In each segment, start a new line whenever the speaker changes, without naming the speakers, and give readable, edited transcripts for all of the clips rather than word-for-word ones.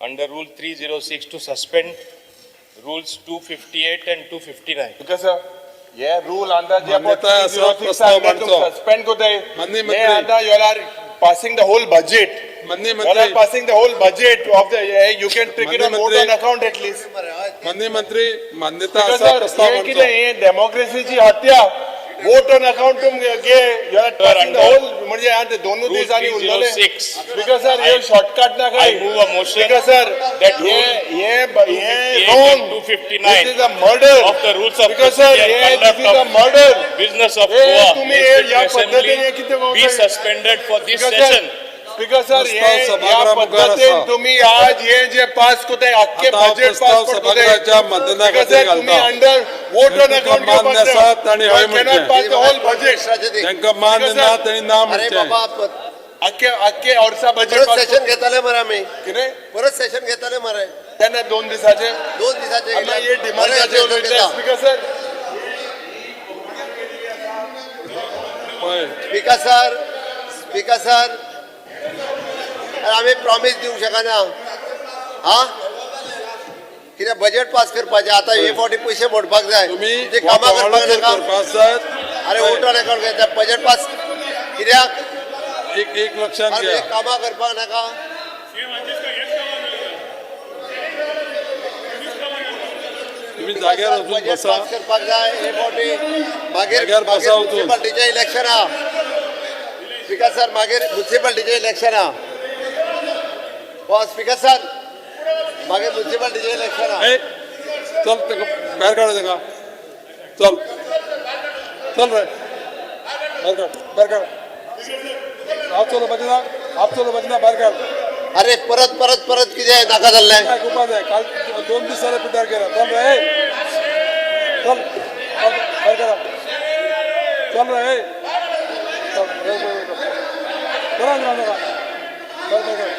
under Rule 306 to suspend Rules 258 and 259.
Because sir, hey rule under जे
मान्यताय आसा, प्रस्ताव मांडचो.
Suspend करताय.
माननीय
हे
मंत्री.
आता you are passing the whole budget.
माननीय
you are
मंत्री.
Passing the whole budget of the, you can take it on
माननीय
वोट ऑन
मंत्री.
Account at least.
माननीय मंत्री, मान्यता
because
आसा,
सर,
प्रस्ताव
हे
मांडचो.
कितें, हे डेमोक्रेसीची हत्या. वोट ऑन अकाउंट तुम गे, you are passing the whole, म्हणजे आता दोनूच
Rule
दीस आनी उरलेले.
306.
Because sir, हे शॉर्टकट ना
I
काय.
move a motion
because sir,
that
hey
rule
hey hey
258
wrong.
and 259
this is a murder
of the rules of
because sir,
procedure
hey
and
this
conduct
is a
of
murder.
business of
हे
Goa
तुम्ही हे या
Legislative
पद्धतीने हे कितें
Assembly be
करताय?
suspended for this
Because sir,
session.
Speaker sir, हे
प्रस्ताव
ह्या
सभागृहा मुखार
पद्धतीन
आसा.
तुम्ही आज हे जे पास करताय, आख्खे
आता हांव
बजेट पास
प्रस्ताव
करताय.
सभागृहाच्या मतदाना
स्पीकर
खातीर
सर, तुम्ही
घालता.
अंडर वोट ऑन अकाउंट
मान्य आसा तांणी हय म्हणचें.
Pass the whole budget.
जांकां मान्य ना तांणी ना
अरे
म्हणचें.
बाबा,
आख्खे आख्खे वर्सा बजेट
परत
पास
सेशन घेतले मरे आमी.
कितें?
परत सेशन घेतले मरे.
तेन्ना 2 दिसाचे.
2 दिसाचे.
आमी हे डिमांडाचे उलयता. Speaker sir.
पळय.
स्पीकर सर, स्पीकर सर, आमी प्रॉमीस दिवंक शकना. हा, कित्याक बजेट पास करपाचें आतां, हे फावटी पयशे मोडपाक जाय.
तुमी
तुमची कामां करपाक
बोवाळ
नाका.
करपा आसात.
अरे, वोट ऑन अकाउंट घेता, बजेट पास कित्याक?
एक एक लक्षात
अरे
घ्या.
कामां करपाक नाका.
तुम्ही जाग्यार वचून
बजेट
बसा.
पास करपाक जाय हे फावटी. मागीर
जाग्यार बसा वचून.
म्युन्सिपाल्टीचें इलेक्शन आहा. स्पीकर सर, मागीर म्युन्सिपाल्टीचें इलेक्शन आहा. हो स्पीकर सर, मागीर म्युन्सिपाल्टीचें इलेक्शन आहा.
ए, चल, ताका भायर काड, ताका. चल चल रे, भायर काड, भायर काड. हात चलोवपाचें ना, हात चलोवपाचें ना, भायर काड.
अरे, परत परत परत कितें नाका जाल्लें.
आयकुपा जाय. काल 2 दीस जाले पिड्ड्यार केला. चल रे, ए. चल चल, भायर काड. चल रे, ए. चल, भायर, भायर, भायर. चला ना, नाका. भायर, भायर काड.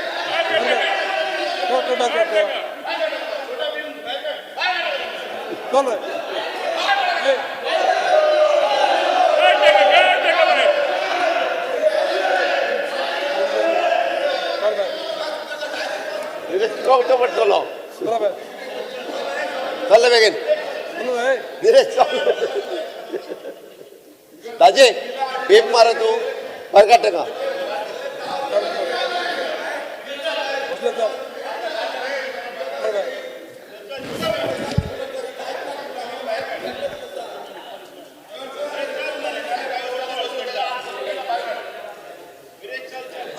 भायर काड. चल, चल, भायर काड. चल रे, ए. काड भायर.
कवटो पडटलो.
चला भायर.
चल बेगीन.
चल रे, ए.
निरेश, चल. दाजे पेप मार तूं, भायर काड ताका.
बसले, चल. भायर काड.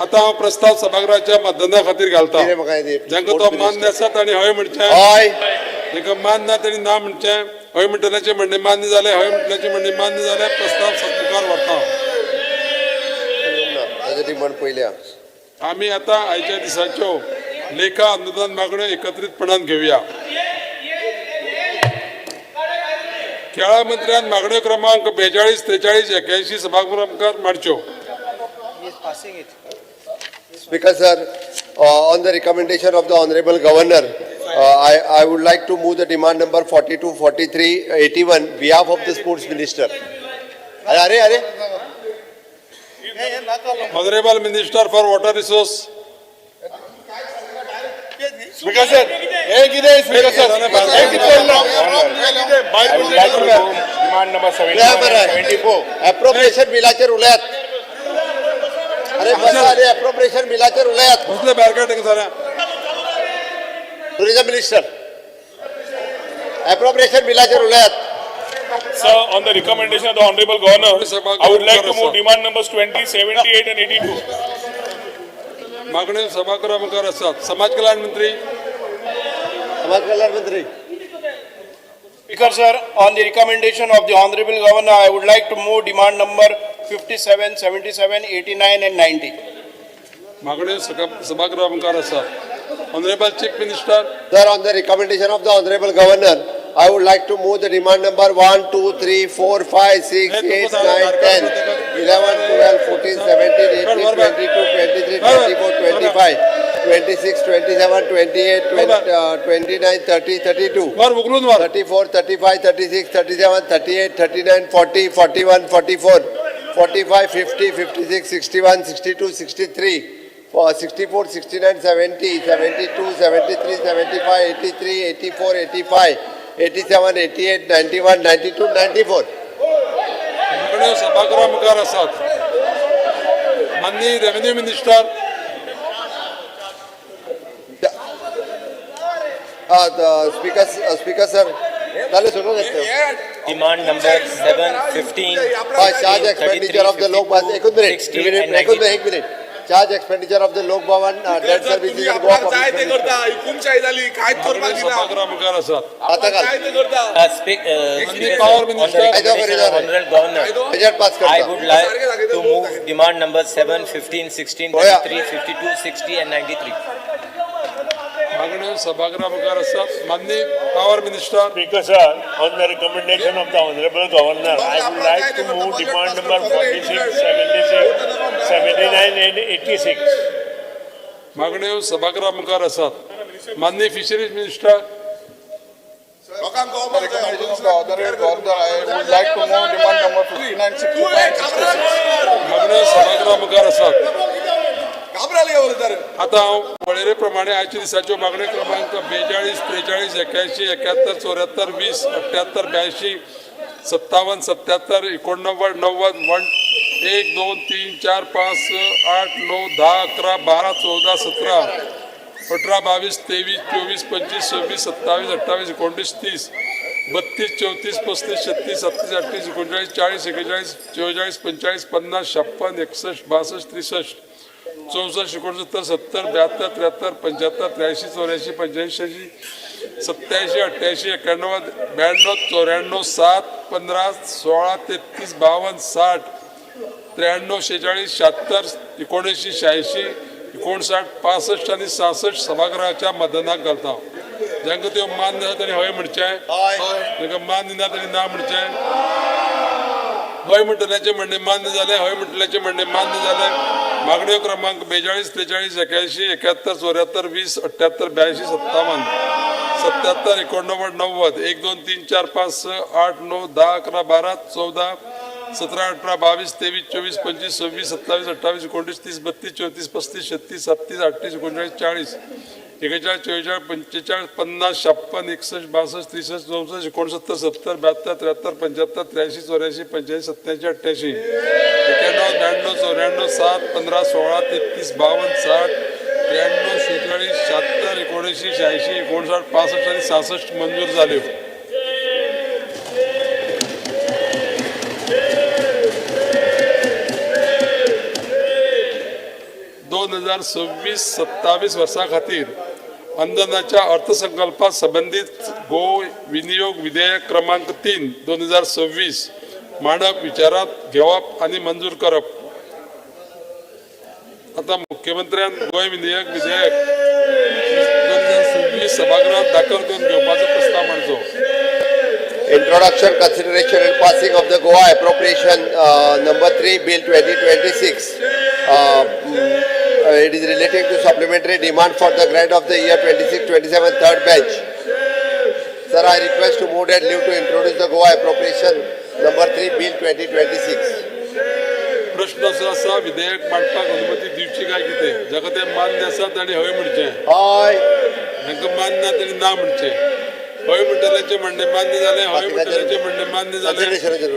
आता हांव प्रस्ताव सभागृहाच्या मतदाना खातीर घालता.
कितें म्हाका हे
जांकां तो मान्य आसा तांणी हय म्हणचें.
हय.
जांकां मान्य ना तांणी ना म्हणचें. हय म्हणटल्याचें म्हणणें मान्य जालें. हय म्हणटल्याचें म्हणणें मान्य जालें. प्रस्ताव मुखार व्हरता.
ताजें डिमांड पयल्या.
आमी आतां आयच्या दिसाच्यो लेखा अनुदान मागण्यो एकत्रीतपणान घेवया. खेळा मंत्र्यान मागण्यो क्रमांक 42, 43, 81 सभागृहा मुखार मांडच्यो.
Speaker sir, on the recommendation of the Honorable Governor, I would like to move the demand number 42, 43, 81, behalf of the Sports Minister. अरे अरे अरे.
Honourable Minister for Water Resource.
Speaker sir, हे कितें स्पीकर सर, हे कितें चल्लां? हे कितें?
I would like to move demand number
उलया
71
मरे.
and 74.
Appropriation बिलाचेर उलयात. अरे बसा अरे, अप्रोप्रिएशन बिलाचेर उलयात.
बसले, भायर काड तांकां सगळ्यांक.
टुरिझम मिनिस्टर, अप्रोप्रिएशन बिलाचेर उलयात.
Sir, on the recommendation of the Honorable Governor, I would like to move demand numbers 20, 78 and 82.
मागण्यो सभागृहा मुखार आसात. समाज कल्याण मंत्री.
समाज कल्याण मंत्री.
Speaker sir, on the recommendation of the Honorable Governor, I would like to move demand number 57, 77, 89 and 90.
मागण्यो सभागृहा मुखार आसात. Honourable chief minister.
Sir, on the recommendation of the Honorable Governor, I would like to move the demand number 1, 2, 3, 4, 5, 6, 8, 9, 10, 11, 12, 14, 17, 18, 22, 23, 24, 25, 26, 27, 28, 29, 30, 32,
वर उखलून वर.
34, 35, 36, 37, 38, 39, 40, 41, 44, 45, 50, 56, 61, 62, 63, 64, 69, 70, 72, 73, 75, 83, 84, 85, 87, 88, 91, 92, 94.
मागण्यो सभागृहा मुखार आसात. माननीय revenue minister.
Speaker, speaker sir, जालें सोडून घेतलं.
Demand number 7, 15,
charge expenditure of the Lok Bhavan, एकूच मिनिट,
60 and
एकूच
92.
एक minute. Charge expenditure of the Lok Bhavan, debt services and Goa
जाय ते
पब्लिक.
करता, हुकुमशाही झाली, कांयच करपाक
मागण्यो
दिना.
सभागृहा मुखार आसात.
आता घाल.
जाय ते करता.
Speaker,
Power
sir, on the
Minister.
recommendation of Honorable Governor,
budget pass
I
करता.
would like to move demand number 7, 15, 16,
Oh, yeah.
33, 52, 60 and 93.
मागण्यो सभागृहा मुखार आसात. माननीय power minister.
Speaker sir, on the recommendation of the Honorable Governor, I would like to move demand number 46, 76, 79 and 86.
मागण्यो सभागृहा मुखार आसात. माननीय fisheries minister.
लोकांक कळपाक जाय.
Recommendation of the Honorable Governor, I would like to move demand number 59, 65, 66.
मागण्यो सभागृहा मुखार आसात.
घाबराले उलयता.
आता हांव वळेरे प्रमाणे आयच्या दिसाच्यो मागण्यो क्रमांक 42, 43, 81, 71, 74, 20, 78, 82, 57, 77, 89, 90, 1, 1, 2, 3, 4, 5, 6, 8, 9, 10, 11, 12, 14, 17, 18, 22, 23, 24, 25, 26, 27, 28, 29, 30, 32, 34, 35, 36, 37, 38, 39, 40, 41, 44, 45, 50, 56, 61, 62, 63, 64, 69, 70, 72, 73, 75, 83, 84, 85, 87, 88, 91, 92, 94, 7, 15, 16, 33, 52, 60, 93, 46, 76, 79, 86, 59, 65 आनी 66 सभागृहाच्या मतदानाक घालता. जांकां त्यो मान्य आसा तांणी हय म्हणचें, जांकां मान्य ना तांणी ना म्हणचें. हय म्हणटल्याचें म्हणणें मान्य जालें. हय म्हणटल्याचें म्हणणें मान्य जालें. मागण्यो क्रमांक 42, 43, 81, 71, 74, 20, 78, 82, 57, 77, 89, 90, 1, 2, 3, 4, 5, 6, 8, 9, 10, 11, 12, 14, 17, 18, 22, 23, 24, 25, 26, 27, 28, 29, 30, 32, 34, 35, 36, 37, 38, 39, 40, 41, 44, 45, 50, 56, 61, 62, 63, 64, 69, 70, 72, 73, 75, 83, 84, 85, 87, 88, 91, 92, 94, 7, 15, 16, 33, 52, 60, 93, 46, 76, 79, 86, 59, 65 आनी 66 मंजूर जाल्यो. 2026-27 वर्सा खातीर अंदनाच्या अर्थसंकल्पा संबंदीत गोंय विनियोग विधेयक क्रमांक 3 2026 मांडप, विचारात घेवप आनी मंजूर करप. आता मुख्यमंत्र्यान गोंय विनियोग विधेयक 2026 सभागृहात दाखल करून घेवपाचो प्रस्ताव मांडचो.
Introduction, consideration and passing of the Goa Appropriation Number 3 Bill 2026. It is relating to supplementary demand for the grant of the year 26-27 third batch. Sir, I request to move that leave to introduce the Goa Appropriation Number 3 Bill 2026.
प्रश्न असो आसा, विधेयक मांडपाक अनुमती दिवची काय कितें? जाका तें मान्य आसा तांणी हय म्हणचें,
हय.
जांकां मान्य ना तांणी ना म्हणचें. हय म्हणटल्याचें म्हणणें मान्य जालें. हय म्हणटल्याचें म्हणणें मान्य जालें.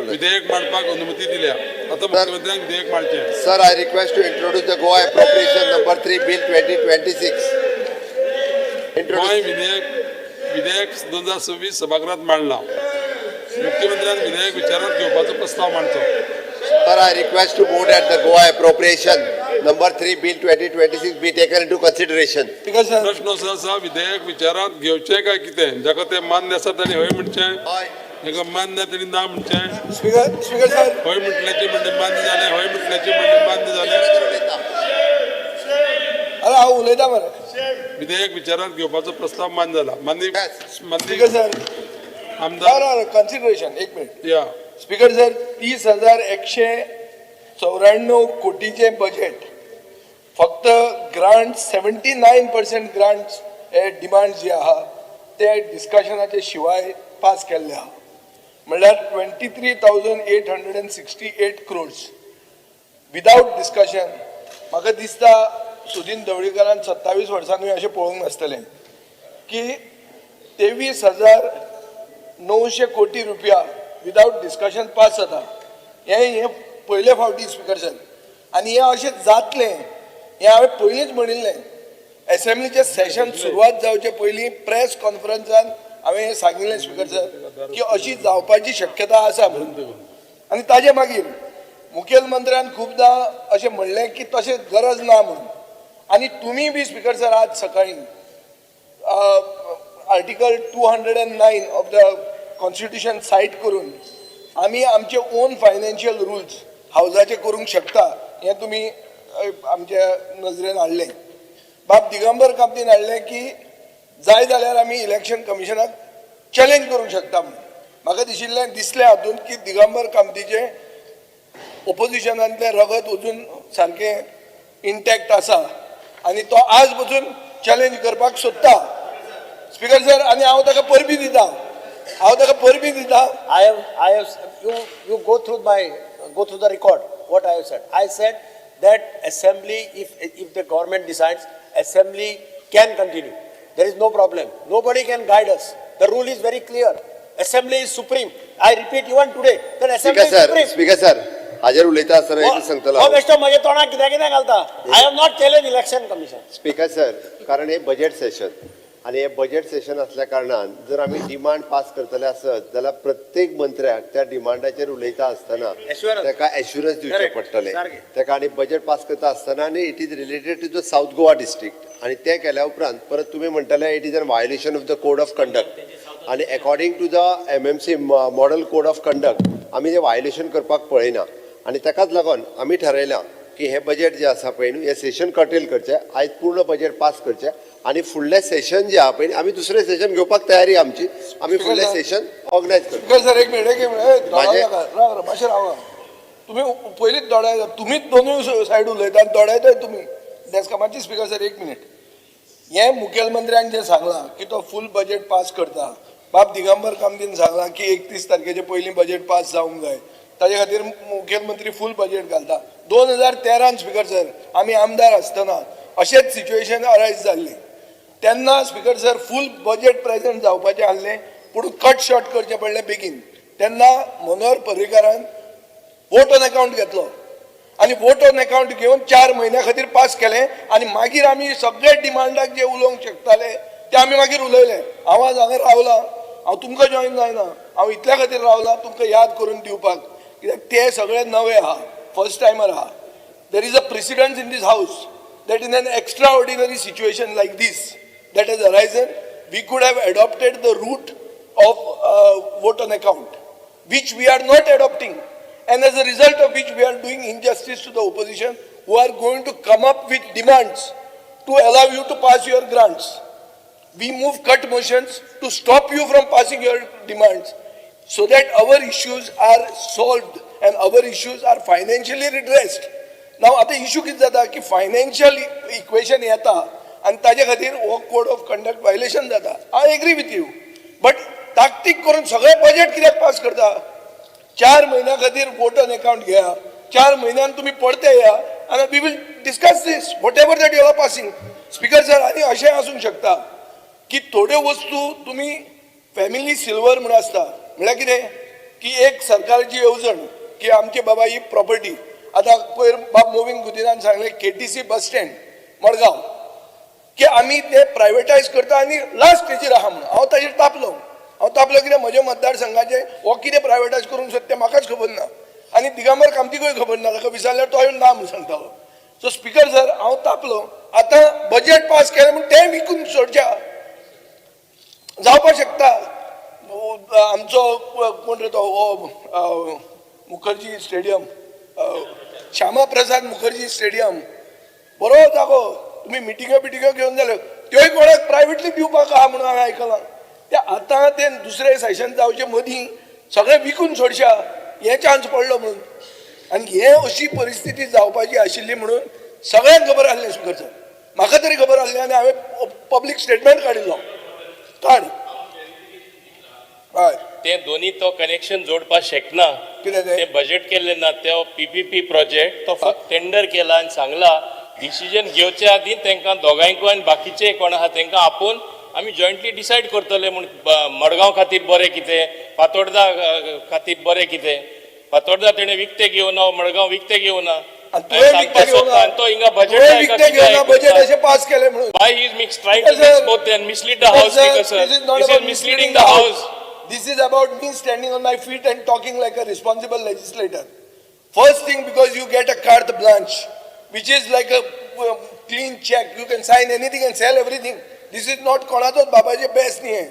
विधेयक मांडपाक अनुमती दिल्या. आतां मुख्यमंत्र्यान विधेयक मांडचें.
Sir, I request to introduce the Goa Appropriation Number 3 Bill 2026.
Goa
Introduce.
विधेयक 2026 सभागृहात मांडला. मुख्यमंत्र्यान विधेयक विचारात घेवपाचो प्रस्ताव मांडचो.
Sir, I request to move that the Goa Appropriation Number 3 Bill 2026 be taken into consideration.
प्रश्न असो आसा, विधेयक विचारात घेवचें काय कितें? जाका तें मान्य आसा तांणी हय म्हणचें,
हय.
जाका मान्य ना तांणी ना म्हणचें.
स्पीकर सर,
हय म्हटल्याचें म्हणणें मान्य जालें. हय म्हटल्याचें म्हणणें मान्य जालें.
अरे हांव उलयता मरे.
विधेयक विचारात घेवपाचो प्रस्ताव मान्य जाला. माननीय
Yes.
माननीय
स्पीकर सर,
आमदार.
कन्सिडरेशन, एक मिनिट.
या.
स्पीकर सर, 30,194 कोटीचें बजेट, फक्त ग्रांट 79% ग्रांट हे डिमांड जे आहा ते डिस्कशनाचे शिवाय पास केल्ले आहा, म्हणल्यार 23,868 crores without discussion. म्हाका दिसता सुदीन ढवळीकारान 27 वर्सांनी अशें पळोवंक नासतलें की 23,900 कोटी रुपया विदावट डिस्कशन पास जाता. हें हें पयले फावटी स्पिकर सर, आनी हें अशें जातलें हें हांवें पयलींच म्हणिल्लें. एसेंब्लीचें सेशन सुरवात जावचे पयलीं प्रेस कॉन्फरन्सान हांवें हें सांगिल्लें स्पिकर सर की अशी जावपाची शक्यता आसा म्हणून. आनी ताजे मागीर मुखेलमंत्र्यान खुबदां अशें म्हणलें की तशें गरज ना म्हणून. आनी तुमी बी स्पिकर सर आज सकाळीं Article 209 of the Constitution cite करून आमी आमचे ओन फायनान्शियल रुल्स हावजाचे करूंक शकता हें तुमी आमच्या नजरेन हाडलें. बाब दिगंबर कामतीन हाडलें की जाय जाल्यार आमी इलेक्शन कमिशनाक चॅलेंज करूंक शकता म्हणून. म्हाका दिशिल्लें, दिसलें हातूंत की दिगंबर कामतीचें ओपोजिशनांतलें रगत अजून सारकें इंटॅक्ट आसा आनी तो आज पसून चॅलेंज करपाक सोदता स्पिकर सर, आनी हांव ताका परबीं दिता, हांव ताका परबीं दिता.
I have, you go through the record, what I have said. I said that assembly, if the government decides, assembly can continue. There is no problem. Nobody can guide us. The rule is very clear. Assembly is supreme. I repeat even today, that assembly
Speaker
is
sir,
supreme.
Speaker sir, हाजेर उलयता आसतना एक सांगतलो
हो
हांव.
बेश्टो म्हज्या तोंडाक कित्याक कितें घालता. I have not challenge Election Commission.
Speaker sir, कारण हे बजेट सेशन आनी हे बजेट सेशन असल्या कारणान जर आमी डिमांड पास करतले आसत जाल्यार प्रत्येक मंत्र्याक त्या डिमांडाचेर उलयता आसतना
Assurance.
ताका एश्युरन्स दिवचें
Correct.
पडटलें
सारकें.
ताका. आनी बजेट पास करता आसतना आनी it is related to the South Goa district आनी तें केल्या उपरांत परत तुमी म्हणटले it is an violation of the code of conduct आनी according to the MMC model code of conduct आमी तें वायलेशन करपाक पळयना. आनी ताकाच लागून आमी ठरयलां की हें बजेट जें आसा पळय न्हू, हें सेशन कर्टेल करचें, आयज पूर्ण बजेट पास करचें आनी फुडलें सेशन जें आहा पळय न्ही, आमी दुसरें सेशन घेवपाक तयारी आमची, आमी फुडलें सेशन ऑर्गनायज करतले.
स्पिकर सर, एक मिनिट, एक मिनिट. ए, दोडाय
माझे-
नाका. राव राव, मातशें रावा. तुमी पयलींच दोडायता, तुमीच दोनूय सायड उलयता आनी दोडायताय तुमी डेस्का. मातशी स्पिकर सर एक मिनिट. हें मुखेलमंत्र्यान जें सांगलां की तो फूल बजेट पास करता, बाब दिगंबर कामतीन सांगलां की 31 तारखेचे पयलीं बजेट पास जावंक जाय, ताजे खातीर मुखेलमंत्री फूल बजेट घालता. 2013न स्पिकर सर आमी आमदार आसतना अशेंच सिच्युएशन अरायज जाल्लें. तेन्ना speaker sir full budget present जावपाचें आसलें, पूण कट शॉर्ट करचें पडलें बेगीन. तेन्ना मनोहर पर्रीकारान वोट ऑन अकावंट घेतलो आनी वोट ऑन अकावंट घेवन 4 म्हयन्या खातीर पास केलें आनी मागीर आमी सगळे डिमांडाक जे उलोवंक शकताले ते आमी मागीर उलयले. हांव आज हांगा रावलां, हांव तुमकां जॉयन जायना, हांव इतल्या खातीर रावलां तुमकां याद करून दिवपाक, कित्याक ते सगळे नवे आहा, फर्स्ट टायमर आहा. There is a precedence in this house that in an extraordinary situation like this that has arisen, we could have adopted the route of vote on account, which we are not adopting, and as a result of which we are doing injustice to the opposition, who are going to come up with demands to allow you to pass your grants. We move cut motions to stop you from passing your demands, so that our issues are solved and our issues are financially redressed. Now आतां issue कितें जाता की financial equation येता आनी ताजे खातीर हो code of conduct violation जाता. I agree with you, but ताकतीक करून सगळें बजेट कित्याक पास करता? 4 म्हयन्या खातीर वोट ऑन अकावंट घेया, 4 म्हयन्यान तुमी परते येया आनी we will discuss this, whatever that you are passing. Speaker sir, आनी अशें आसूंक शकता की थोड्यो वस्तू तुमी फॅमिली सिल्वर म्हूण आसता, म्हळ्यार कितें की एक सरकाराची येवजण की आमची बाबा ही प्रॉपर्टी. आतां पयर बाब मोविन गुदिनान सांगलें केटीसी बस स्टँड मडगांव की आमी ते प्रायवेटायज करता आनी लास्ट स्टेजीर आहा म्हणून. हांव ताजेर तापलो. हांव तापलो कित्याक म्हज्या मतदारसंघाचें हो कितें प्रायवेटायज करूंक सोदता तें म्हाकाच खबर ना आनी दिगंबर कामतीकूय खबर ना. ताका विचारल्यार तो ना म्हूण सांगतालो. सो स्पिकर सर, हांव तापलो. आतां बजेट पास केलें म्हूण तें विकून सोडच्या जावपाक शकता. आमचो कोण रे तो, हो मुखर्जी स्टेडियम, श्यामा प्रसाद मुखर्जी स्टेडियम, बरो जागो, तुमी मिटिंग्यो बिटिंग्यो घेवन जाल्यो, त्योय कोणाक प्रायवेटली दिवपाक आहा म्हणून हांवें आयकलां. ते आतां ते दुसरें सेशन जावचे मदीं सगळें विकून सोडशा हे चान्स पडलो म्हणून. आनी हे अशी परिस्थिती जावपाची आशिल्ली म्हणून सगळ्यांक खबर आसलें स्पिकर सर, म्हाका तरी खबर आसलें आनी हांवें पब्लीक स्टेटमेंट काडिल्लो. काड, हय.
ते दोनी तो कनेक्शन जोडपाक शकना.
कितें तें?
ते बजेट केल्ले ना, तो पीपीपी प्रोजेक्ट तो फक्त टेंडर केला आनी सांगला डिसिजन घेवचे आदीं तांकां दोगांयकूय आनी बाकीचे कोण आहा तांकां आपोवन आमी जॉयंटली डिसायड करतले म्हूण मडगांव खातीर बरें कितें, फातोर्डा खातीर बरें कितें. फातोर्डा तेणें विकतें घेवना, मडगांव विकतें घेवना.
आनी तुवें विकतें घेवना.
आनी तो हिंगा
तुवें विकतें घेवना बजेट
बजेट
अशें पास केलें म्हणून.
Why he is trying to
Sir,
mix both and mislead the house,
Sir,
Speaker sir?
This is not
This is
about
misleading the house.
This is about me standing on my feet and talking like a responsible legislator. First thing, because you get a carte blanche, which is like a clean check. You can sign anything and sell everything. This is not कोणाचोच बाबाचें बेस न्ही हें.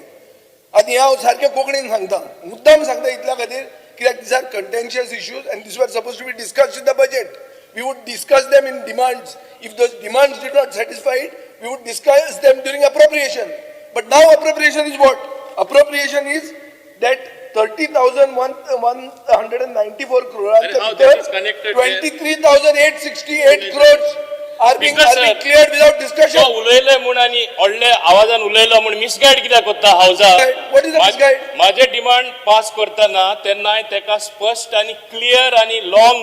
आनी हांव सारकें कोंकणीन सांगता, मुद्दाम सांगता इतल्या खातीर कित्याक these are contentious issues and these were supposed to be discussed in the budget. We would discuss them in demands. If those demands did not satisfy it, we would discuss them during appropriation. But now appropriation is what? Appropriation is that 30,194 crore.
How that is connected there?
23,868 crores are being,
Because,
are being
sir,
cleared without discussion.
तो उलयले म्हूण आनी व्हडले आवाजान उलयलो म्हूण misguide कित्याक करता हावजा?
What is the misguide?
म्हाजे डिमांड पास करतना तेन्ना हांवें ताका स्पश्ट आनी क्लियर आनी लॉंग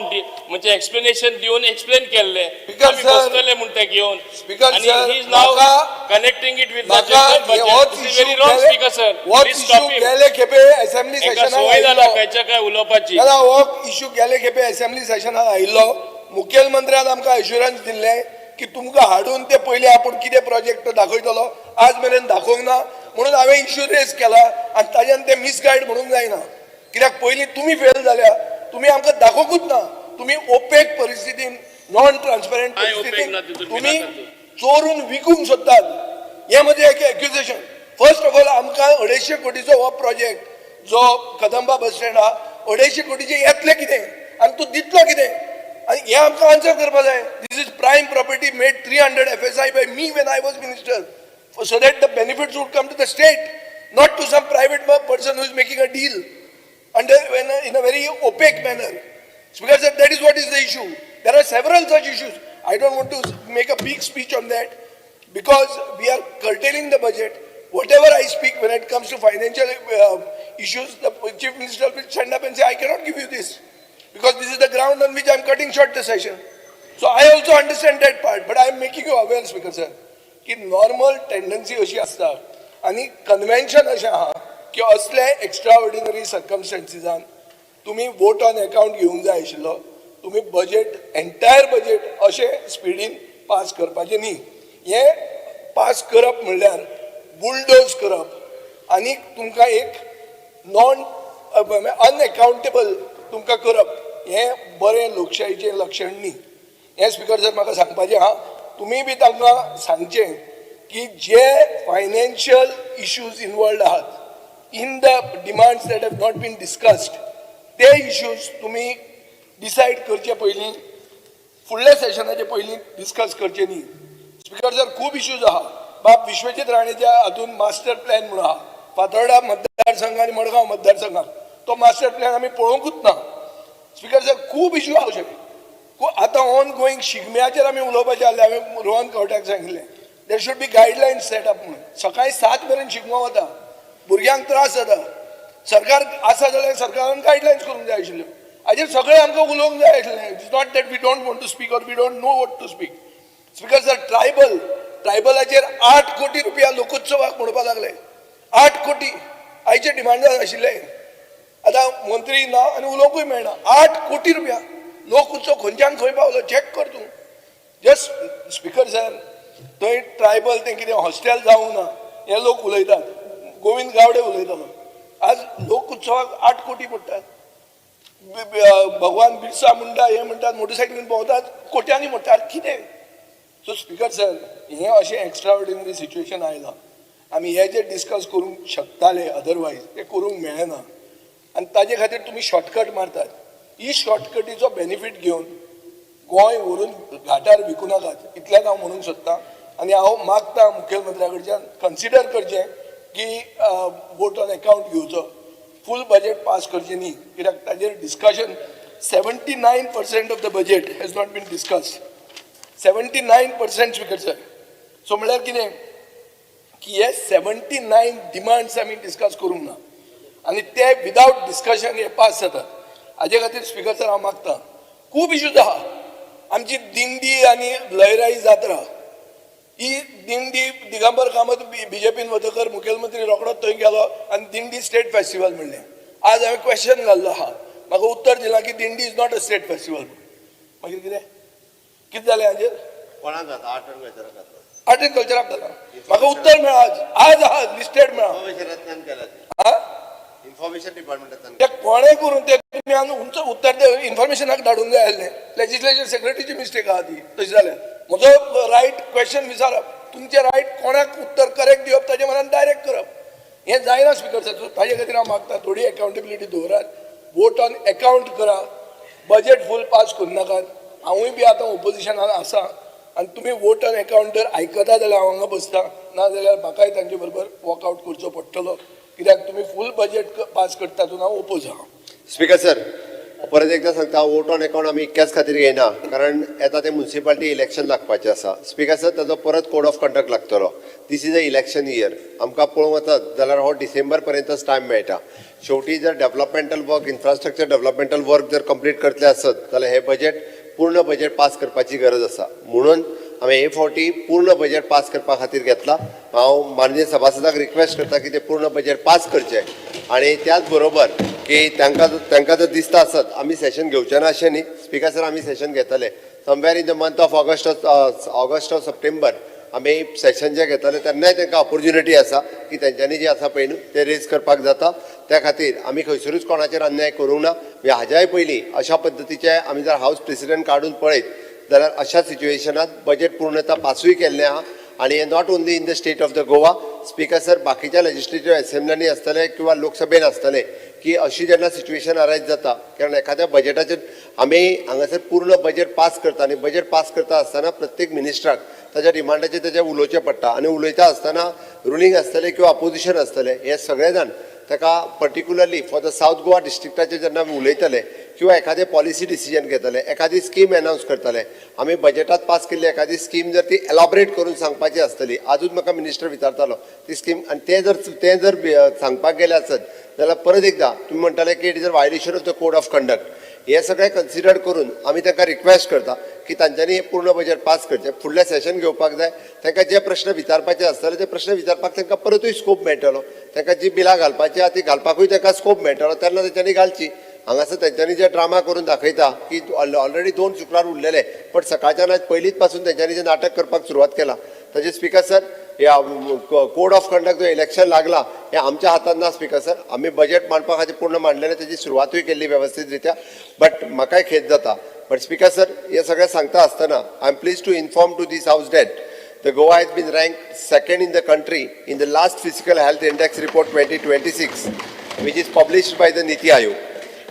म्हणजे एक्सप्लेनेशन दिवन एक्सप्लेन केल्लें.
Because,
आमी
sir,
बसतले म्हूण ते घेवन.
Speaker,
आनी
sir,
he is now
म्हाका-
connecting it with the
म्हाका
जनरल
होच
budget. This is
issue
very wrong, speaker sir.
होच
प्लीज
इश्यू
स्टॉप हिम.
गेले खेपे असेंब्ली
तांकां
सेशनाक
संवय जाला
आयिल्लो.
खंयच्या काय उलोवपाची.
ना, हो इश्यू गेले खेपे असेंब्ली सेशनाक आयिल्लो. मुखेलमंत्र्यान आमकां एश्युरन्स दिल्लें की तुमकां हाडून ते पयलीं आपूण कितें प्रोजेक्ट दाखयतलो. आज मेरेन दाखोवंक ना म्हणून हांवें इश्यू रेज केला आनी ताज्यान ते मिसगायड म्हणूंक जायना, कित्याक पयलीं तुमी फेल जाल्या. तुमी आमकां दाखोवंकूच ना. तुमी ओपेक परिस्थितीन, नॉन ट्रान्सपरंट
कांय opaque
परिस्थितीन
ना तितून
तुमी
भिनाकात तूं.
चोरून विकूंक सोदतात. हें म्हजें एक एक्युजेशन. फर्स्ट ऑफ ऑल, आमकां 250 कोटीचो हो प्रोजेक्ट जो कदंबा बस स्टँड आहा, 250 कोटीचे येतले कितें आनी तूं दितलो कितें, आनी हें आमकां आन्सर करपा जाय. This is prime property made 300 FSI by me when I was minister, so that the benefits would come to the state, not to some private person who is making a deal under in a very opaque manner. Because that is what is the issue. There are several such issues. I don't want to make a big speech on that because we are curtailing the budget. Whatever I speak when it comes to financial issues, the chief minister will stand up and say, I cannot give you this because this is the ground on which I am cutting short the session. So I also understand that part, but I am making you aware, Speaker sir, की normal tendency अशी आसता आनी convention अशें आहा की असले extra ordinary सर्कमस्टन्सीसान तुमी vote on account घेवंक जाय आशिल्लो. तुमी बजेट, एंटायर बजेट अशें स्पिडीन पास करपाचें न्ही. हें पास करप म्हणल्यार बुलडोज करप आनी तुमकां एक नॉन अनएकाउंटेबल तुमकां करप हें बरें लोकशाहीचें लक्षण न्ही. हें स्पिकर सर म्हाका सांगपाचें आहा. तुमी बी तांकां सांगचें की जे फायनान्शियल इश्यूज इनवॉल्ड आहात in the demands that have not been discussed, ते इश्यूज तुमी डिसायड करचे पयलीं, फुडल्या सेशनाचे पयलीं डिस्कस करचे न्ही. स्पिकर सर, खूब इश्यूज आहा. बाब विश्वजीत राणेच्या हातून मास्टर प्लॅन म्हणून आहा फातोर्डा मतदारसंघ आनी मडगांव मतदारसंघात. तो मास्टर प्लॅन आमी पळोवंकूच ना. स्पिकर सर, खूब इश्यू आहा अशे. आतां ऑन गोईंग शिगम्याचेर आमी उलोवपाचें जाल्यार हांवें रोहन खंवट्याक सांगिल्लें, there should be guideline set up म्हणून. सकाळी 7 मेरेन शिगमो वता, भुरग्यांक त्रास जाता. सरकार आसा जाल्यार सरकारान गायडलायन्स करूंक जाय आशिल्ल्यो. हाजेर सगळें आमकां उलोवंक जाय आशिल्लें. It's not that we don't want to speak or we don't know what to speak. Speaker sir, ट्रायबलाचेर 8 कोटी रुपया लोकोत्सवाक म्हणपाक लागले. 8 कोटी आयचे डिमांडार आशिल्ले. आतां मंत्री ना आनी उलोवंकूय मेळना. 8 कोटी रुपया लोक उत्सव खंयच्यान खंय पावलो चॅक कर तूं जस्ट. स्पिकर सर, थंय ट्रायबल तें कितें हॉस्टेल जावंक ना हे लोक उलयतात. गोविंद गावडे उलयतालो. आज लोक उत्सवाक 8 कोटी पडटात. भगवान बिरसा मुंडा हे म्हणटात, मोटरसायकलीन भोंवतात, कोट्यांनी म्हणटात कितें. सो स्पिकर सर, हें अशें एक्स्ट्रा ऑर्डिनरी सिच्युएशन आयलां. आमी हे जे डिस्कस करूंक शकताले अदरवायज ते करूंक मेळना आनी ताजे खातीर तुमी शॉर्टकट मारतात. ही शॉर्टकटीचो बेनिफीट घेवन गोंय व्हरून घाटार विकूं नाकात, इतलेंच हांव म्हणूंक सोदतां. आनी हांव मागता मुखेलमंत्र्या कडच्यान कन्सिडर करचें की वोट ऑन अकाउंट घेवचो, फूल बजेट पास करचें न्ही, कित्याक ताजेर discussion, 79% of the budget has not been discussed, 79%, Speaker sir. So म्हणल्यार कितें की हे 79 डिमांड्स आमी डिस्कस करूंक ना आनी ते विदावट डिस्कशन हे पास जातात. हाजे खातीर स्पिकर सर हांव मागता, खूब इश्यूज आहा. आमची दिंडी आनी लयराई जात्रा ही दिंडी, दिगंबर कामत बीजेपीन वतकर मुखेलमंत्री रोखडोच थंय गेलो आनी दिंडी स्टेट फेस्टिवल म्हणलें. आज हांवें क्वेश्चन घाल्लो आहा, म्हाका उत्तर दिलां की दिंडी is not a state festival. मागीर कितें कितें जालें हाजेर?
कोणाक जाता? आर्ट अँड कल्चराक जाता.
आर्ट एंड कल्चराक जाता. म्हाका उत्तर मेळ्ळां आज, आज आहा लिस्टेड मेळ्ळां.
इन्फॉर्मेशनांतल्यान केला.
हा.
इन्फॉर्मेशन डिपार्टमेंटांतल्यान.
ते कोणें करून ते तुमी आनी उंच उत्तर ते इन्फॉर्मेशनाक धाडूंक जाय आसलें. लेजिस्लेचर सेक्रेटरीची मिस्टेक आहा ती. तशें जाल्यार म्हजो रायट क्वेश्चन विचारप, तुमचें रायट कोणाक उत्तर करेक्ट दिवप, ताजे मनान डायरेक्ट करप, हें जायना स्पिकर सर. ताजे खातीर हांव मागता, थोडी एकाउंटेबिलिटी दवरात, वोट ऑन एकाउंट करा, बजेट फूल पास करूं नाकात. हांवूय बी आतां ओपोजिशनान आसा आनी तुमी वोट ऑन एकाउंट जर आयकता जाल्यार हांव हांगा बसता, ना जाल्यार म्हाकाय तांचे बरोबर वॉकआवट करचो पडटलो, कित्याक तुमी फूल बजेट पास करता तातूंत हांव ओपोज आहा.
स्पीकर सर, परत एकदा सांगता, वोट ऑन अकाउंट आमी इतक्याच खातीर घेयना कारण येता ते म्युन्सिपालिटी इलेक्शन लागपाचें आसा. स्पीकर सर, ताजो परत कोड ऑफ कंडक्ट लागतलो. This is a election year. आमकां पळोवंक वचत जाल्यार हो डिसेंबर पर्यंतच टायम मेळटा. शेवटी जर developmental work, infrastructure developmental work जर कंप्लीट करतले आसत जाल्यार हे बजेट, पूर्ण बजेट पास करपाची गरज आसा. म्हणून हांवें हे फावटी पूर्ण बजेट पास करपा खातीर घेतला. हांव माननीय सभासदाक रिक्वेस्ट करता की ते पूर्ण बजेट पास करचें आनी त्याच बरोबर की तांकां जर दिसता आसत, आमी सेशन घेवचे ना अशें न्ही. स्पिकर सर, आमी सेशन घेतले somewhere in the month of August or September. आमी सेशन जे घेतले तेन्नाय तांकां ऑपोर्च्युनिटी आसा की तेंच्यांनी जे आसा पळय न्हू ते रेज करपाक जाता. त्या खातीर आमी खंयसरूच कोणाचेर अन्याय करूंक ना. म्हणजे हाज्याय पयलीं अशा पद्दतीचे आमी जर हावस प्रेसिडेंट काडून पळयत जाल्यार अशा सिच्युएशनात बजेट पूर्णता पासूय केल्लें आहा. आनी हें not only in the state of the Goa, Speaker sir, बाकीच्या लेजिस्लेटीव असेंब्ल्यांनी आसतले किंवा लोकसभेन आसतले की अशी जेन्ना सिच्युएशन अरायज जाता, कारण एखाद्या बजेटाचेर आमी हांगासर पूर्ण बजेट पास करता आनी बजेट पास करता आसतना प्रत्येक मिनिस्टराक ताच्या डिमांडाचेर तेजें उलोवचें पडटा. आनी उलयता आसतना रुलींग आसतलें किंवा अपोजिशन आसतलें, हे सगळे जाण ताका particularly for the South Goa डिस्ट्रिक्टाचेर जेन्ना आमी उलयतले किंवा एखादें पॉलिसी डिसिजन घेतले, एखादी स्कीम एनावन्स करतले, आमी बजेटात पास केल्ली एखादी स्कीम जर ती एलॉबरेट करून सांगपाची आसतली, आजूच म्हाका मिनिस्टर विचारतालो ती स्कीम, आनी ते जर सांगपाक गेले आसत जाल्यार परत एकदा तुमी म्हणटाले की it is a violation of the code of conduct. हे सगळें कन्सिडर करून आमी तांकां रिक्वेस्ट करता की तांच्यांनी हे पूर्ण बजेट पास करचें. फुडलें सेशन घेवपाक जाय. तांकां जे प्रश्न विचारपाचे आसतले ते प्रश्न विचारपाक तांकां परतूय स्कोप मेळटलो. तांकां जी बिलां घालपाची आहा ती घालपाकूय तांकां स्कोप मेळटलो, तेन्ना तेंच्यांनी घालची. हांगासर तेंच्यांनी जे ड्रामा करून दाखयता की ऑलरेडी दोन शुक्रार उरलेले, पण सकाळच्यान आज पयलींच पासून तेंच्यांनी जे नाटक करपाक सुरवात केला, ताजें स्पिकर सर, ह्या कोड ऑफ कंडक्ट जो इलेक्शन लागला हे आमच्या हातान ना. स्पिकर सर, आमी बजेट मांडपा खातीर पूर्ण मांडलेलें, तेजी सुरवातूय केल्ली वेवस्थीत रित्या, बट म्हाकाय खेद जाता. बट स्पिकर सर, हे सगळें सांगता आसतना I am pleased to inform to this house that the Goa has been ranked second in the country in the last Fiscal Health Index Report 2026, which is published by the Niti Aayog.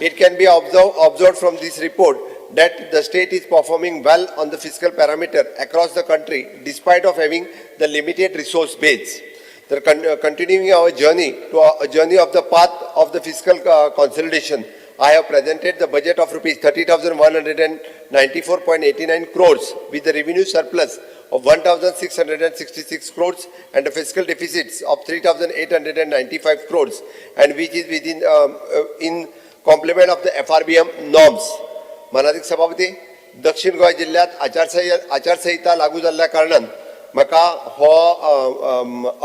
It can be observed from this report that the state is performing well on the fiscal parameter across the country despite of having the limited resource base. The continuing our journey to a journey of the path of the fiscal consolidation, I have presented the budget of rupees 30,194.89 crores with the revenue surplus of 1,666 crores and the fiscal deficits of 3,895 crores, and which is within in complement of the FRBM norms. मानादीक सभापती, दक्षिण गोंय जिल्ल्यांत आचारसंहिता लागू जाल्ल्या कारणान म्हाका हो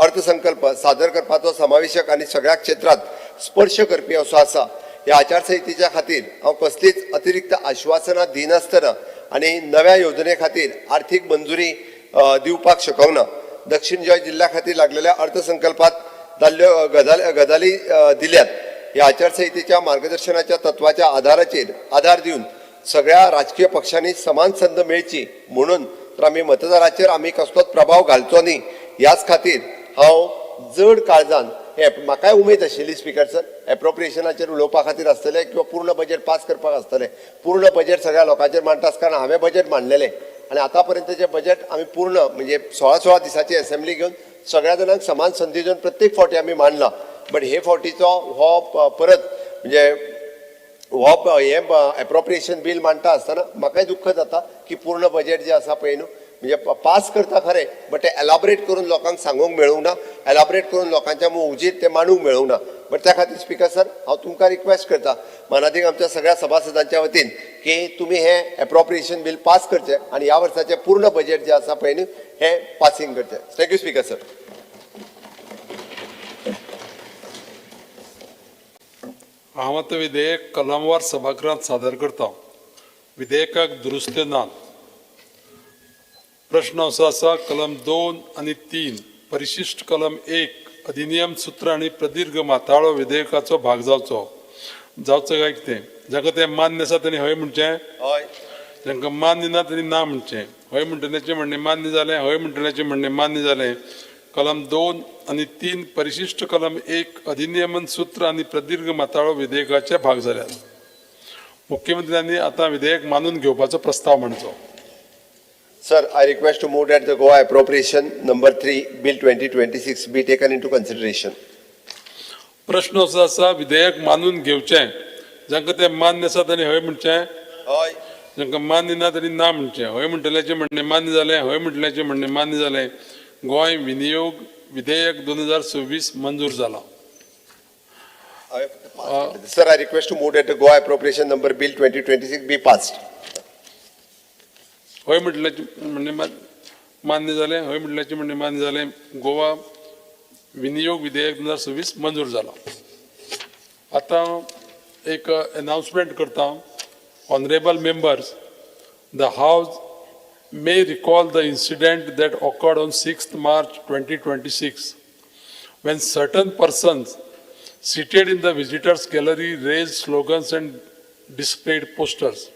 अर्थसंकल्प सादर करपाचो समावेशक आनी सगळ्या क्षेत्रांत स्पर्श करपी असो आसा. ह्या आचारसंहितेच्या खातीर हांव कसलीच अतिरिक्त आश्वासनां दिनासतना आनी नव्या येवजणे खातीर आर्थीक मंजुरी दिवपाक शकना. दक्षिण गोंय जिल्ल्या खातीर लागलेल्या अर्थसंकल्पात जाल्ल्यो गजाली दिल्यात. ह्या आचारसंहितेच्या मार्गदर्शनाच्या तत्वाच्या आधाराचेर आधार दिवन सगळ्या राजकीय पक्षांनी समान संद मेळची म्हणून तर आमी मतदाराचेर आमी कसलोच प्रभाव घालचो न्ही, ह्याच खातीर हांव जड काळजान हे, म्हाकाय उमेद आशिल्ली स्पिकर सर, एप्रोप्रिएशनाचेर उलोवपा खातीर आसतलें किंवा पूर्ण बजेट पास करपाक आसतलें. पूर्ण बजेट सगळ्या लोकांचेर मांडटा आसतना हांवें बजेट मांडलेलें आनी आतां पर्यंतचें बजेट आमी पूर्ण, म्हणजे 16 16 दिसाची एसेंब्ली घेवन सगळ्या जाणांक समान संदी दिवन प्रत्येक फावटी आमी मांडला. बट हे फावटीचो हो परत म्हणजे हो हे एप्रोप्रिएशन बील मांडटा आसतना म्हाकाय दुख्ख जाता की पूर्ण बजेट जें आसा पळय न्हू, म्हणजे पास करता खरें, बट ते एलाबरेट करून लोकांक सांगूंक मेळूंक ना, एलाबरेट करून लोकांच्या उजीर ते मांडूंक मेळूंक ना. बट त्या खातीर स्पिकर सर, हांव तुमकां रिक्वेस्ट करता, मानादीक आमच्या सगळ्या सभासदांच्या वतीन की की तुमी हें एप्रोप्रिएशन बील पास करचें आनी ह्या वर्साचें पूर्ण बजेट जें आसा पळय न्ही हें पासींग करचें. Thank you speaker sir.
हांव आतां विधेयक कलमवार सभागृहांत सादर करता. विधेयकाक दुरुस्त्यो नात. प्रश्न असो आसा, कलम 2 आनी 3 परिशिश्ट कलम 1 अधिनियम सूत्र आनी प्रदीर्घ माथाळो विधेयकाचो भाग जावचो जावचो काय कितें? जांकां तें मान्य आसा तेणी हय म्हणचें,
हय.
जांकां मान्य ना तेणी ना म्हणचें. हय म्हणटल्याचें म्हणणें मान्य जालें, हय म्हणटल्याचें म्हणणें मान्य जालें. कलम 2 आनी 3 परिशिश्ट कलम 1 अधिनियमन सूत्र आनी प्रदीर्घ माथाळो विधेयकाचे भाग जाल्यात. मुख्यमंत्र्यांनी आतां विधेयक मानून घेवपाचो प्रस्ताव मांडचो.
Sir, I request to move that the Goa Appropriation Number 3 Bill 2026 be taken into consideration.
प्रश्न असो आसा, विधेयक मानून घेवचें. जांकां तें मान्य आसा तांणी हय म्हणचें,
हय.
जांकां मान्य ना तांणी ना म्हणचें. हय म्हणटल्याचें म्हणणें मान्य जालें, हय म्हणटल्याचें म्हणणें मान्य जालें. गोंय विनियोग विधेयक 2026 मंजूर जाला.
Sir, I request to move that the Goa Appropriation Number Bill 2026 be passed.
हय म्हटल्याचें म्हणणें मान्य जालें, हय म्हटल्याचें म्हणणें मान्य जालें. गोवा विनियोग विधेयक 2026 मंजूर जाला. आतां एक अनाउन्समेंट करता. Honourable members, the house may recall the incident that occurred on 6th March 2026 when certain persons seated in the visitors gallery raised slogans and displayed posters,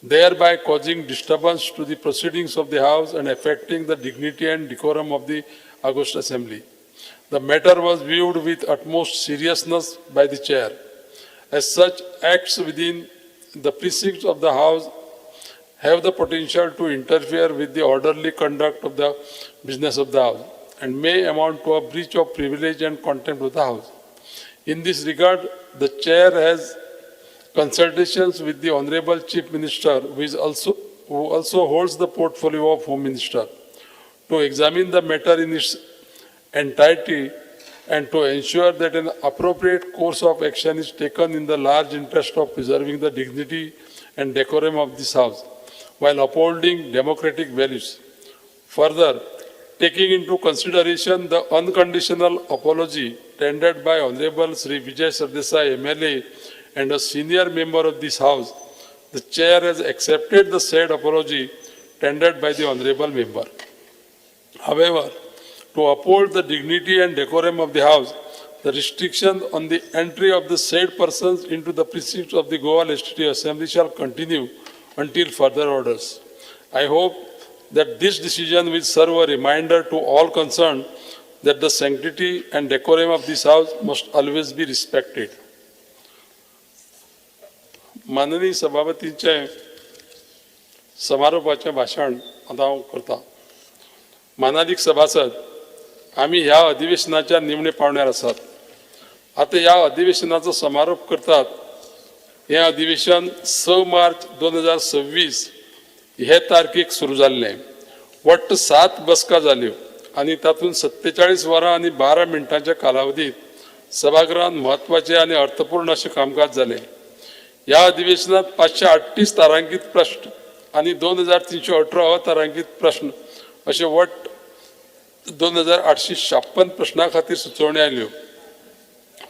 thereby causing disturbance to the proceedings of the House and affecting the dignity and decorum of the August Assembly. The matter was viewed with utmost seriousness by the chair. As such, acts within the precincts of the House have the potential to interfere with the orderly conduct of the business of the House and may amount to a breach of privilege and contempt of the House. In this regard, the chair has consultations with the Honorable Chief Minister, who also holds the portfolio of Home Minister, to examine the matter in its entirety and to ensure that an appropriate course of action is taken in the large interest of preserving the dignity and decorum of this House while upholding democratic values. Further, taking into consideration the unconditional apology tendered by Honorable Sri Vijay Sardesai, MLA, and a senior member of this House, the chair has accepted the said apology tendered by the Honorable member. However, to uphold the dignity and decorum of the House, the restriction on the entry of the said persons into the precincts of the Goa Legislative Assembly shall continue until further orders. I hope that this decision will serve a reminder to all concerned that the sanctity and decorum of this House must always be respected. माननीय सभापतींचे समारोपाचें भाशण आतां हांव करतां. मानादीक सभासद, आमी ह्या अधिवेशनाच्या निमणे पावण्यार आसात. आतां ह्या अधिवेशनाचो समारोप करतात. हें अधिवेशन 6 मार्च 2026 हे तारखेक सुरू जाल्लें. वट्ट 7 बसका जाल्यो आनी तातूंत 47 वरां आनी 12 मिनटांच्या कालावधीत सभागृहांत म्हत्वाचें आनी अर्थपूर्ण अशें कामकाज जालें. ह्या अधिवेशनांत 538 तारांकीत प्रश्न आनी 2318 अतारांकीत प्रश्न अशे वट्ट 2856 प्रश्नां खातीर सुचोवण्यो आयल्यो.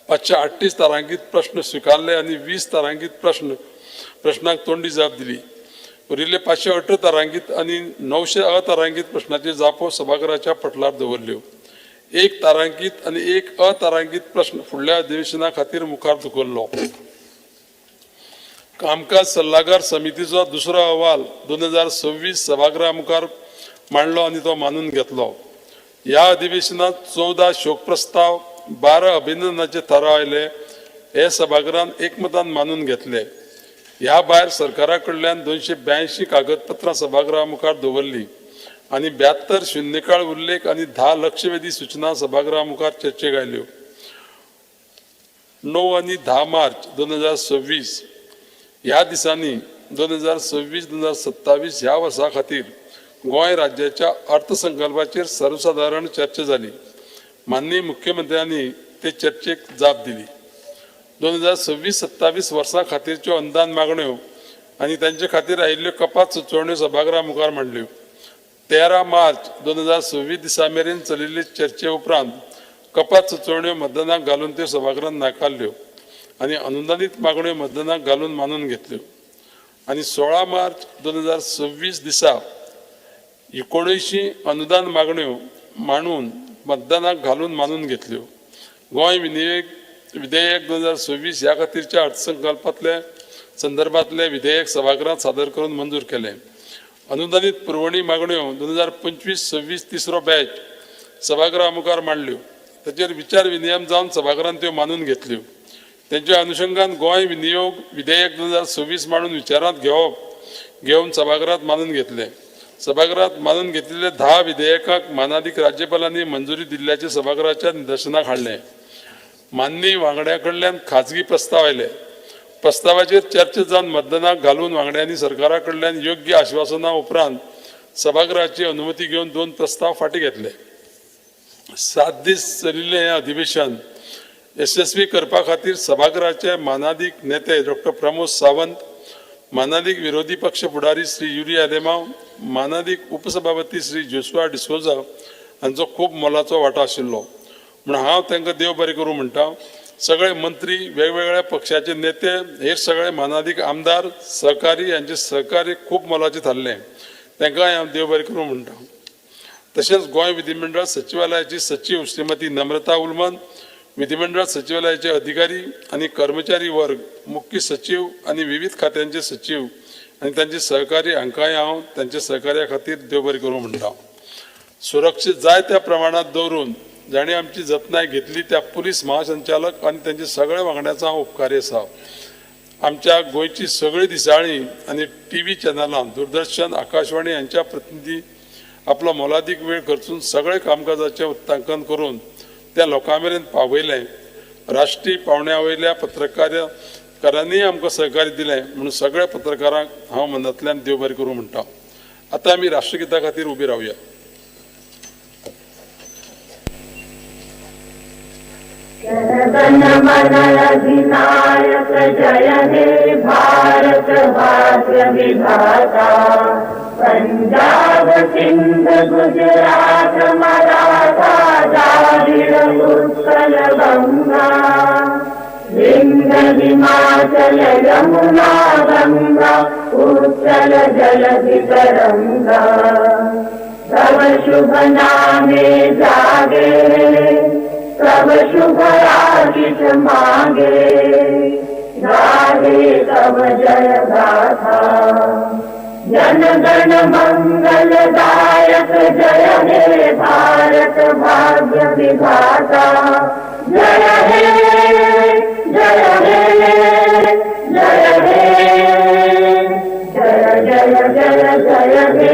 538 तारांकीत प्रश्न स्विकारले आनी 20 तारांकीत प्रश्नांक तोंडी जाप दिली. उरिल्ले 518 तारांकीत आनी 900 अतारांकीत प्रश्नाच्यो जापो सभाघराच्या पटलार दवरल्यो. 1 तारांकीत आनी 1 अतारांकीत प्रश्न फुडल्या अधिवेशना खातीर मुखार धुकल्लो. कामकाज सल्लागार समितीचो दुसरो अहवाल 2026 सभागृहा मुखार मांडलो आनी तो मानून घेतलो. ह्या अधिवेशनांत 14 शोक प्रस्ताव, 12 अभिनंदनाचे थाराव आयले. हे सभागृहान एकमतान मानून घेतले. ह्या भायर सरकारा कडल्यान 282 कागदपत्रां सभागृहा मुखार दवरली आनी 72 शून्यकाळ उल्लेख आनी 10 लक्षवेधी सूचना सभागृहा मुखार चर्चेक आयल्यो. 9 आनी 10 मार्च 2026 ह्या दिसांनी 2026 2027 ह्या वर्सा खातीर गोंय राज्याच्या अर्थसंकल्पाचेर सर्वसादारण चर्चा जाली. माननीय मुख्यमंत्र्यांनी ते चर्चेक जाप दिली. 2026-27 वर्सां खातीरच्यो अनुदान मागण्यो
आनी तांचे खातीर आयिल्ल्यो कपात सुचोवण्यो सभागृहा मुखार मांडल्यो. 13 मार्च 2026 दिसा मेरेन चलिल्ले चर्चे उपरांत कपात सुचोवण्यो मतदानाक घालून त्यो सभागृहान नाकारल्यो आनी अनुदानीत मागण्यो मतदानाक घालून मानून घेतल्यो. आनी 16 मार्च 2026 दिसा 79 अनुदान मागण्यो मांडून मतदानाक घालून मानून घेतल्यो. गोंय विधेयक 2026 ह्या खातीरच्या अर्थसंकल्पांतले संदर्भातले विधेयक सभागृहात सादर करून मंजूर केलें. अनुदानीत पुरवणी मागण्यो 2025-26 तिसरो बॅच सभागृहा मुखार मांडल्यो. ताचेर विचार विनियम जावन सभागृहान त्यो मानून घेतल्यो. तेंच्या अनुशंगान गोंय विनियोग विधेयक 2026 मांडून विचारांत घेवन सभागृहात मानून घेतलें. सभागृहात मानून घेतिल्ले 10 विधेयकांक मानादीक राज्यपालांनी मंजुरी दिल्ल्याचें सभागृहाच्या निदर्शनाक हाडलें. माननीय वांगड्या कडल्यान खाजगी प्रस्ताव आयले. प्रस्तावाचेर चर्चा जावन मतदानाक घालून वांगड्यांनी सरकारा कडल्यान योग्य आश्वासना उपरांत सभागृहाची अनुमती घेवन 2 प्रस्ताव फाटीं घेतले. 7 दीस चलिल्लें हें अधिवेशन यशस्वी करपा खातीर सभागृहाचे मानादीक नेते डॉक्टर प्रमोद सावंत, मानादीक विरोधी पक्ष फुडारी श्री युरी आलेमांव, मानादीक उपसभापती श्री जोशुआ डिसोजा हांचो खूब मोलाचो वांटो आशिल्लो. म्हूण हांव तांकां देव बरें करूं म्हणटा. सगळे मंत्री, वेगवेगळ्या पक्षाचे नेते, हेर सगळे मानादीक आमदार, सहकारी हांचे सहकार्य खूब मोलाचें थारलें. तांकांय हांव देव बरें करूं म्हणटा. तशेंच गोंय विधिमंडळ सचिवालयाची सचीव श्रीमती नम्रता उलमन, विधिमंडळ सचिवालयाचे अधिकारी आनी कर्मचारी वर्ग, मुख्य सचीव आनी विविध खात्यांचे सचीव आनी तांचे सहकारी हांकांय हांव तांच्या सहकार्या खातीर देव बरें करूं म्हणटा. सुरक्षीत जाय त्या प्रमाणांत दवरून जांणी आमची जतनाय घेतली त्या पुलीस महासंचालक आनी तांच्या सगळ्या वांगड्यांचो हांव उपकारी आसा. आमच्या गोंयची सगळीं दिसाळीं आनी टीव्ही चॅनलां, दूरदर्शन, आकाशवाणी हांच्या प्रतिनिधी आपलो मोलादीक वेळ खर्चून सगळे कामकाजाचें उत्तांकन करून त्या लोकां मेरेन पावयलें. राष्ट्रीय पावंड्या वयल्या पत्रकारांनीय आमकां सहकार्य दिलें म्हणून सगळ्या पत्रकारांक हांव मनांतल्यान देव बरें करूं म्हणटा. आतां आमी राष्ट्रगिता खातीर उबी रावया.
गण मन अधिनायक जय हे भारत भाग्य विधाता. पंजाब सिंध गुजरात मराठा द्राविड उत्कल गंगा, विंध्य हिमाचल यमुना गंगा, उच्चल जलधि तरंगा. तव शुभ नामे जागे, तव शुभ आशीष मागे, गाहे तव जय गाथा. जन गण मंगलदायक जय हे भारत भाग्य विधाता. जय हे, जय हे, जय हे, जय जय जय जय हे.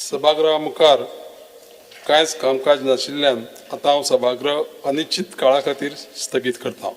सभागृहा मुखार कांयच कामकाज नाशिल्ल्यान आतां हांव सभागृह अनिश्चित काळा खातीर स्थगीत करता.